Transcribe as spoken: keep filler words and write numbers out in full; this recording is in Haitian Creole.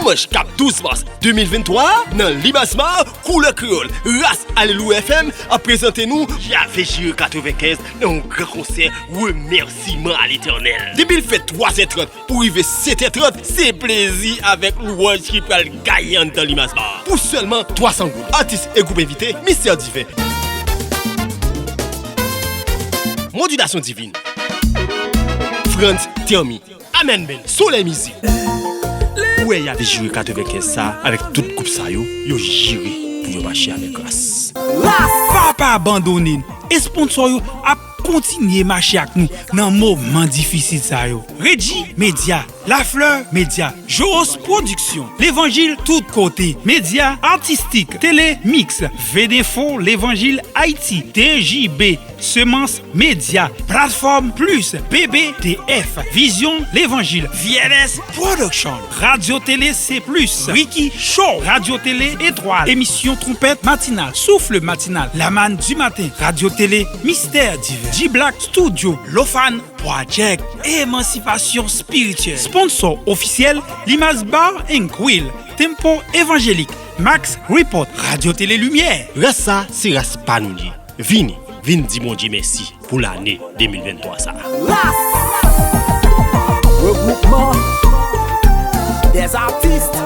Dimanch k ap douz mas de mil venntwa a, nan Limas Bar, Koulè Kreyòl, ras Alelouya F M ap prezante nou Jave Jire katrevenkenz nan yon gran konsè remèsiman a Letènèl. Depi l fè twa zè trant pou rive sèt è trant, se plezi avèk lwanj ki pral gaye anndan Limas Bar. Pou sèlman twa san goud, atis e gwoup envite, Mistè Diven, Modulation Divine, Frantz Thermy, Amen Band, Solèy Mizik. Ou wè Jave Jire katrevenkenz sa, avèk tout gwoup sa yo, yo jire pou yo mache avèk ras. Pa pa abandone n. Esponnsò yo ap kontinye mache ak nou nan moman difisil sa yo. Regi Media, Lafleur Media, Joros Production, Levanjil Tout Kote, Media Artistik, Tele Mix, Vedefo, Levanjil Ayiti, T J B, Semans Media, Platfòm Plis, B B T F, Vizyon Levanjil, V L S Production, Radyo Tele C Plus, Ricky Show, Radyo Tele Etwal, emisyon Twonpèt Matinal, Souffle Matinal, La Manne du Matin, Radyo Tele Mistè Diven, G-Black Studio, Lofan Project, Emansipasyon Espirityèl. Sponsò ofisyèl, Limas Bar and Grill, Tempo Evanjelik, Max Report, Radyo Tele Limyè. Ras sa, se ras pa nou l ye. Vini, vin di Bondye mèsi pou lane de mil venntwa sa a. Ras! Regroupement des artistes.